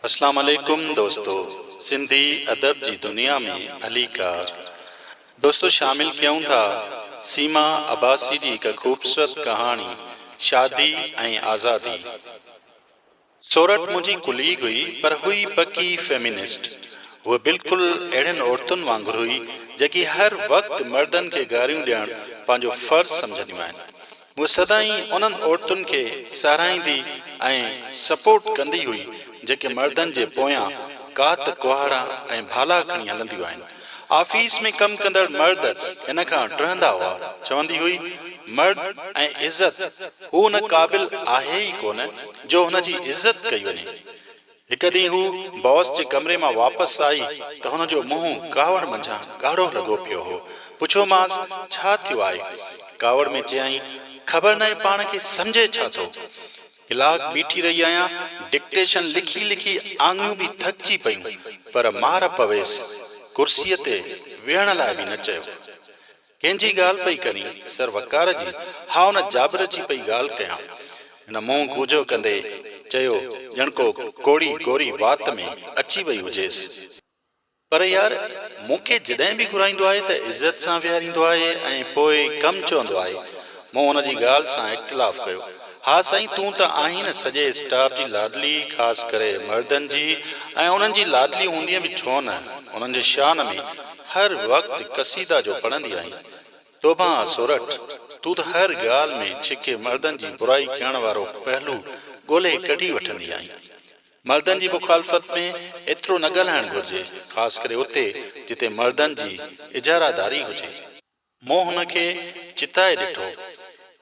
اسلام عليڪم دوستو سنڌي ادب جي دنيا ۾ ڀليڪار دوستو شامل ڪيون ٿا سيما عباسي جي هڪ خوبصورت ڪهاڻي شادي ۽ آزادي. سورٺ منهنجي ڪليگ هئي پر هئي پڪي فيمينسٽ. هوء بلڪل اهڙين عورتن وانگر هئي جيڪي هر وقت مردن کي گاريون ڏيڻ پنهنجو فرض سمجهنديون آهن. هوء سدائين انهن عورتن کي ساراهيندي ۽ سپورٽ ڪندي هئي جيڪي مردن جي پويان ڪات ڪهاڙا ۽ ڀالا کڻي هلنديون آهن. آفيس ۾ ڪم ڪندڙ مرد هن کان ڊهندا هئا. چوندي هئي، مرد ۽ عزت، هو ان قابل آهي ئي ڪونه جو هن جي عزت ڪئي وڃي. هڪ ڏينهن هو باس جي ڪمري مان واپس آئي ته هن جو منهن ڪاوڙ منجهان ڳاڙهو لڳو پيو هو. پڇيومانس، ڇا ٿيو آهي؟ ڪاوڙ ۾ چيائين، خبر ناهي پاڻ کي سمجهي ڇا ٿو؟ ڪلاڪ بيٺي رهي آهيان، ڊڪٽيشن لکي لکي آڱريون به ٿڪجي پيون، پر مار پويس، ڪرسيء تي ويهڻ لاء به نه چيو. ڪنهن جي ڳالهه پئي ڪرين؟ سر وقار جي؟ ها ان جابر جي پئي ڳالهه ڪيان. هن منهن ڪوجهو ڪندي چيو ڄڻ ڪو ڪوڙي گوري وات ۾ اچي وئي هجيس. پر يار مون کي جڏهن به گهرائيندو آهي ته عزت سان ويهاريندو آهي ۽ پوء ڪم چوندو آهي. مون هن جي ڳالهه سان اختلاف ڪيو. ها سائين تون ته آهين نه سڄي اسٽاف جي لاڏلي خاص ڪري مردن جي ۽ انهن جي لاڏلي هوندينء به ڇو نه انهن جي شان ۾ هر وقت قصيدا جو پڙهندي آهين. توبهان سورٺ تون ته هر ڳالهه ۾ ڇڪي مردن جي برائي ڪرڻ وارو پهلو ڳولهي ڪڍي وٺندي آهين. مردن جي مخالفت ۾ ايترو نه ڳالهائڻ گهرجي خاص ڪري اتي جتي مردن جي اجاره داري هجي. مون هن کي چتائي ڏٺو.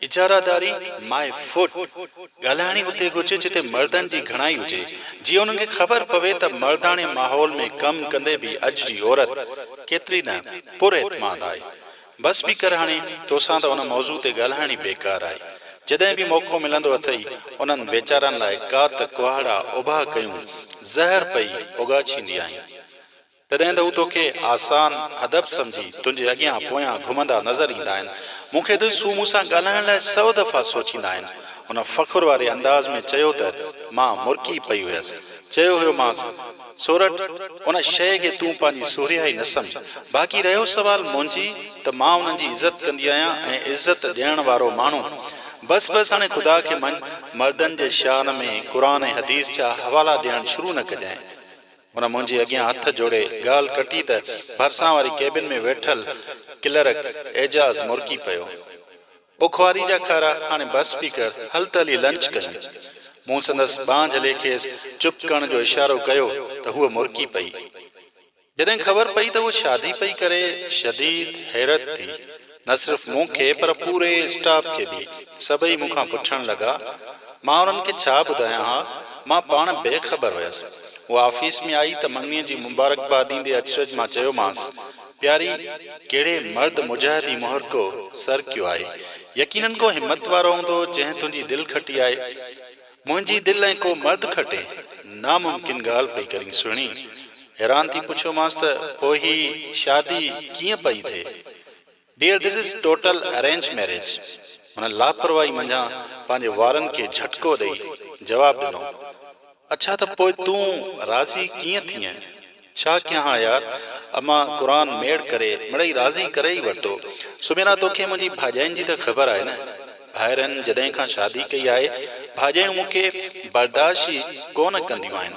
اجاره داري ماء فوٽ! ڳالهائڻ ئي اتي گهرجي جتي مردن جي گهڻائي هجي، جيئن انهن کي خبر پوي ته مرداڻي ماحول ۾ ڪم ڪندي به اڄ جي عورت ڪيتري نه پر اعتماد آهي. بس به ڪر هاڻي توسان ته ان موضوع تي ڳالهائڻ ئي بيڪار آهي. جڏهن به موقعو ملندو اٿئي انهن ويچارن لاء ڪات ڪهاڙا اڀا ڪيون زهر پئي اوڳاڇيندي آهين. تڏهن ته هو توکي آسان هدف سمجهي تنهنجي اڳيان پويان گهمندا نظر ايندا آهن. مون کي ڏس، هو مون سان ڳالهائڻ لاء سئو دفعا سوچيندا آهن. هن فخر واري انداز ۾ چيو ته مان مرڪي پئي هيس. چيو هيومانس، سورٺ، ان شيء کي تون پنهنجي سورهيائي نه سمجهه. باقي رهيو سوال منهنجي ته مان انهن جي عزت ڪندي آهيان ۽ عزت ڏيڻ وارو ماڻهو. بس بس هاڻي خدا کي مڃ، مردن جي شان ۾ قرآن ۽ حديث جا حوالا ڏيڻ شروع نه ڪجانء. هن منهنجي اڳيان هٿ جوڙي ڳالهه ڪٽي ته ڀرسان واري ڪيبن ۾ ويٺل ڪلرڪ اعجاز مرڪي پيو. او خواري جا کارا، هاڻي بس به ڪر، هل ته هلي لنچ ڪيون. مون سندس ٻانهن جهلي کيس چپ ڪرڻ جو اشارو ڪيو ته هوء مرڪي پئي. جڏهن خبر پئي ته هوء شادي پئي ڪري، شديد حيرت ٿي. نه صرف مون کي پر پوري اسٽاف کي به. سڀئي مون کان پڇڻ لڳا. مان انهن کي ڇا ٻڌايان ها؟ مان پاڻ بي خبر هيس. هوء آفيس ۾ آئي ته مڱڻي جي مبارڪباد ڏيندي اچرج مان چيومانس، پياري، ڪهڙي مرد مجاهد هي محرڪو سر ڪيو آهي. يقينن ڪو همت وارو هوندو جنهن تنهنجي دل کٽي آهي. منهنجي دل ۽ ڪو مرد کٽي؟ ناممڪن ڳالهه پئي ڪرين سهڻي. حيران ٿي پڇيومانس ته پوء هي شادي ڪيئن پئي ٿئي؟ Dear this is total arrange marriage. هن لاپرواهي منجهان پنهنجي وارن کي جهٽڪو ڏئي جواب ڏنو. اڇا ته پوء تون راضي ڪيئن ٿينء؟ ڇا ڪيان ها يار، امان قرآن ميڙ ڪري مڙئي راضي ڪري ئي ورتو. سميرا توکي منهنجي ڀاڄاين جي ته خبر آهي نه؟ ڀائرن جڏهن کان شادي ڪئي آهي، ڀاڄايون مون کي برداشت ئي ڪونه ڪنديون آهن.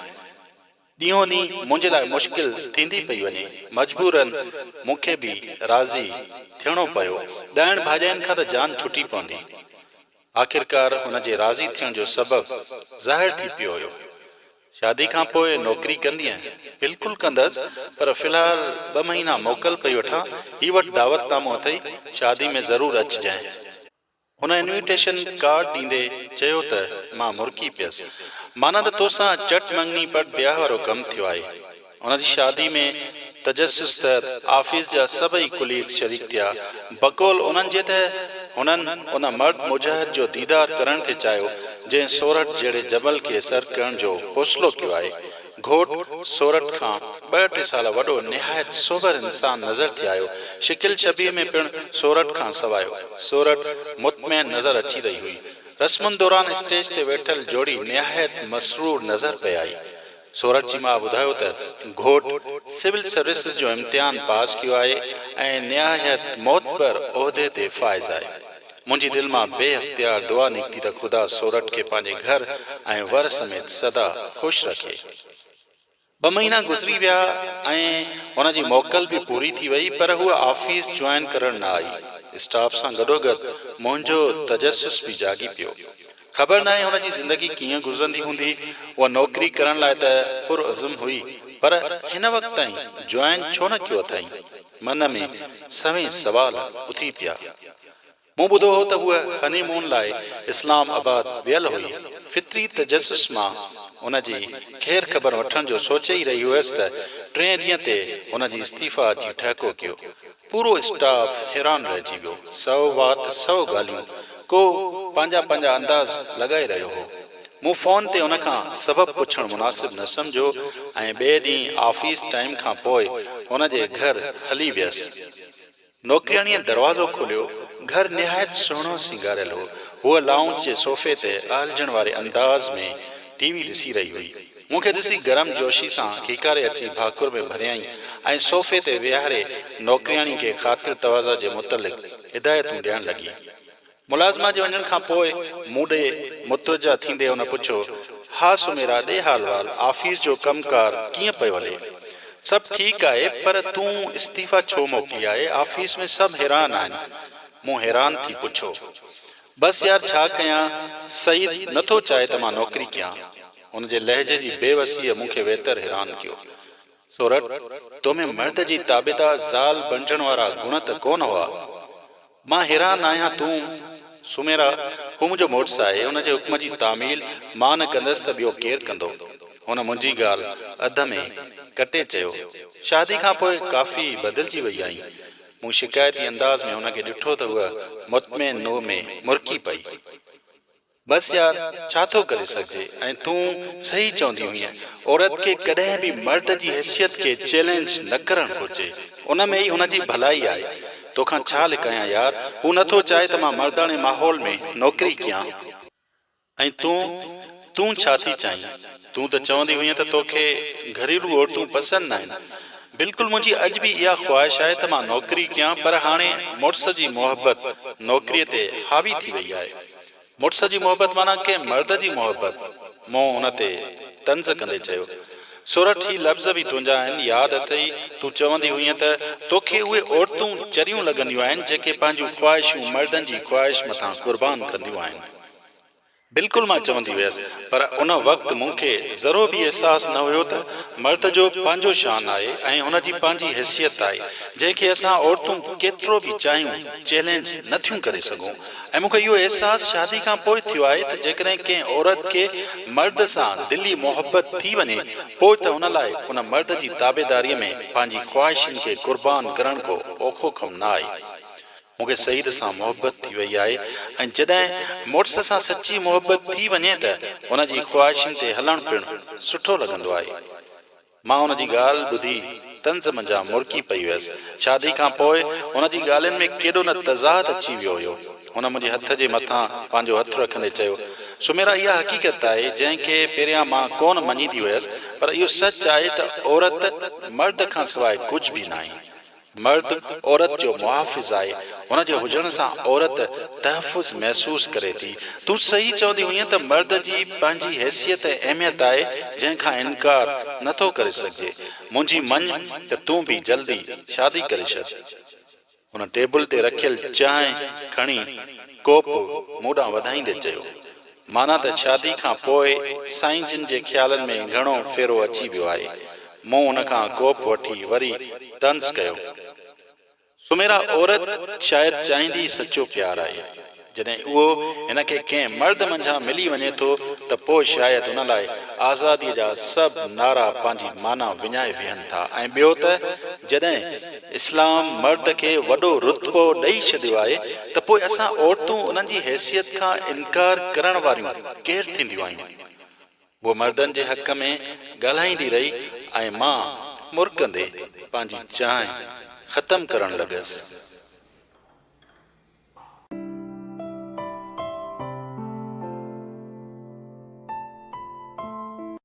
ڏينهون ڏينهن منهنجي لاء مشڪل ٿيندي پئي وڃي. مجبورن مون کي به راضي ٿيڻو پيو. ڏائڻ ڀاڄاين کان ته جان ڇٽي پوندي. آخرڪار هن جي راضي ٿيڻ جو سبب ظاهر ٿي پيو هيو. شادي کان پوء نوڪري ڪندينء؟ بلڪل ڪندس، پر في الحال ٻه مهينا موڪل پئي وٺان. هي وٺ دعوت نامو اٿئي، شادي ۾ ضرور اچجانء. هن انويٽيشن ڪارڊ ڏيندي چيو ته مان مرڪي پيس. معنيٰ ته توسان چٽ مڱڻي پٽ بياهه وارو ڪم ٿيو آهي. هن جي شادي ۾ تجسس تحت آفيس جا سڀئي ڪليگز شريڪ ٿيا. بقول انهن جي ته هنن ان مرد مجاهد جو ديدار ڪرڻ ٿي چاهيو جنهن سورٺ جهڙي جبل کي سر ڪرڻ جو حوصلو ڪيو آهي. گهوٽ سورٺ کان ٻه ٽي سال وڏو نهايت سوبر انسان نظر ٿي آيو. شڪل شبيهه ۾ پڻ سورٺ کان سوايو. سورٺ مطمئن نظر اچي رهي هئي. رسمن دوران اسٽيج تي ويٺل جوڙي نهايت مسرور نظر پئي آئي. سورٺ جي ماء ٻڌايو ته گهوٽ سول سروسز جو امتحان پاس ڪيو آهي ۽ نهايت معتبر عهدي تي فائز آهي. منهنجي دل مان بي اختيار دعا نڪتي ته خدا سورٺ کي پنهنجي گهر ۽ ور سميت سدا خوش رکي. ٻه مهينا گذري ويا ۽ هن جي موڪل به پوري ٿي وئي پر هوء آفيس جوائن ڪرڻ نه آئي. اسٽاف سان گڏوگڏ منهنجو تجسس به جاڳي پيو. خبر ناهي هن جي زندگي ڪيئن گذرندي هوندي. هوء نوڪري ڪرڻ لاء ته پرعزم هئي پر هن وقت تائين جوائن ڇو نه ڪيو اٿائين؟ من ۾ سوين سوال اٿي پيا. مون ٻڌو هو ته هوء هني مون لاء اسلام آباد ويل هئي. فطري تجسس مان هن جي خير خبر وٺڻ جو سوچي ئي رهي هيس ته ٽئين ڏينهن تي هن جي استعيفا اچي ٺهڪو ڪيو. پورو اسٽاف حيران رهجي ويو. سئو وات سئو ڳالهيون. ڪو پنهنجا پنهنجا انداز لڳائي رهيو هو. مون فون تي هن کان سبب پڇڻ مناسب نه سمجهيو ۽ ٻئي ڏينهن آفيس ٽائيم کان پوء هن جي گهر هلي ويس. نوڪرياڻيء دروازو کوليو. گهر نهايت سهڻو سينگاريل هو. هوء لائونج جي صوفي تي اهلجڻ واري انداز ۾ ٽي وي ڏسي رهي هئي. مون کي ڏسي گرم جوشي سان کيڪاري اچي ڀاڪر ۾ ڀريائين ۽ صوفي تي ويهاري نوڪرياڻي کي خاطر تواضع جي متعلق هدايتون ڏيڻ لڳي. ملازمه جي وڃڻ کان پوء مون ڏي متوجه ٿيندي هن پڇيو، ها سميرا ڏي حال وال، آفيس جو ڪم ڪار ڪيئن پيو هلي؟ سڀ ٺيڪ آهي پر تون استعيفا ڇو موڪلي آهي، آفيس ۾ سڀ حيران آهن. مون حيران ٿي پڇيو. بس يار ڇا ڪيان، سعيد نه ٿو چاهي ته مان نوڪري ڪيان. هن جي لهجي جي بي وسيء مون کي ويتر حيران ڪيو. سورٺ، تو ۾ مرد جي تابعدار زال بڻجڻ وارا گڻ ته ڪونه هئا. مان حيران آهيان تون، سميرا، هو منهنجو مڙس آهي، هن جي حڪم جي تعميل مان نه ڪندس ته ٻيو ڪير ڪندو؟ هن منهنجي ڳالهه اڌ ۾ ڪٽي چيو، شادي کان پوء ڪافي بدلجي وئي آهين. مون شڪايتي انداز ۾ هن کي ڏٺو ته هوء مطمئن نوع ۾ مرڪي پئي. بس يار ڇا ٿو ڪري سگهجي ۽ تون صحيح چوندي هئين عورت کي ڪڏهن به مرد جي حيثيت کي چئلينج نه ڪرڻ گهرجي ان ۾ ئي هن جي ڀلائي آهي توکان ڇا لڪايان يار هو نه ٿو چاهي ته مان مرداڻي ماحول ۾ نوڪري ڪيان. ۽ تون تون ڇا ٿي چاهين تون ته چوندي هئين ته توکي گهريلو عورتون پسند ناهن بلڪل منهنجي اڄ به اها خواهش آهي ته مان نوڪري ڪيان پر هاڻي مڙس جي محبت نوڪري تي حاوي ٿي وئي آهي مڙس جي محبت معنيٰ ڪنهن مرد جي محبت. مون ان تي طنز ڪندي چيو. سورٺ هي لفظ به تنهنجا آهن، ياد اٿئي تون چوندي هئينء ته توکي اهي عورتون چريون لڳنديون آهن جيڪي پنهنجون خواهشون مردن جي خواهش مٿان قربان ڪنديون آهن. بلڪل مان چوندي هيس پر ان وقت مون کي ذرو به احساس نه هيو ته مرد جو پنهنجو شان آهي ۽ هن جي پنهنجي حيثيت آهي جنهن کي اسان عورتون ڪيترو به چاهيون چئلينج نه ٿيون ڪري سگهون. ۽ مون کي اهو احساس شادي کان پوء ٿيو آهي ته جيڪڏهن ڪنهن عورت کي مرد سان دلي محبت ٿي وڃي پوء ته ان لاء ان مرد جي تابعداريء ۾ پنهنجي خواهشن کي قربان ڪرڻ ڪو اوکو ڪم نه آهي. مون کي سعيد سان محبت ٿي وئي آهي ۽ جڏهن مڙس سان سچي محبت ٿي وڃي ته ان جي خواهشن تي هلڻ پڻ سٺو لڳندو آهي. مان هن جي ڳالهه ٻڌي طنز منجهان مرڪي پئي هيس. شادي کان پوء هن جي ڳالهين ۾ ڪيڏو نه تضاد اچي ويو هيو. هن منهنجي هٿ جي مٿان پنهنجو هٿ رکندي چيو، سميرا اها حقيقت آهي، جنهن کي پهريان مان ڪونه مڃيندي هيس، پر اهو سچ آهي ته عورت مرد کان سواء ڪجهه به ناهي. مرد عورت جو محافظ آهي، هن جي هجڻ سان عورت تحفظ محسوس ڪري ٿي. تون صحيح چوندي هئين ته مرد جي پنهنجي حيثيت ۽ اهميت آهي، جنهن کان انڪار نه ٿو ڪري سگهجي. منهنجي مڃ ته تون به جلدي شادي ڪري ڇڏ. هن ٽيبل تي رکيل چانهه کڻي ڪوپ مون ڏانهن وڌائيندي چيو. معنيٰ ته شادي کان پوء سائين جن جي خيالن ۾ گهڻو ڦيرو اچي ويو آهي. مون ان کان ڪوپ وٺي وري طنز ڪيو. سميرا عورت شايد چاهيندي ئي سچو پيار آهي. جڏهن اهو هن کي ڪنهن مرد منجهان ملي وڃي ٿو ته پوء شايد هن لاء آزاديء جا سڀ نعرا پنهنجي معنيٰ وڃائي ويهن ٿا ۽ ٻيو ته جڏهن اسلام مرد کي وڏو رتبو ڏئي ڇڏيو آهي ته پوء اسان عورتون انهن جي حيثيت کان انڪار ڪرڻ واريون ڪير ٿينديون آهيون؟ هوء مردن جي حق ۾ ڳالهائيندي رهي ۽ مان مرڪندي پنهنجي چانهه ختم ڪرڻ لڳس.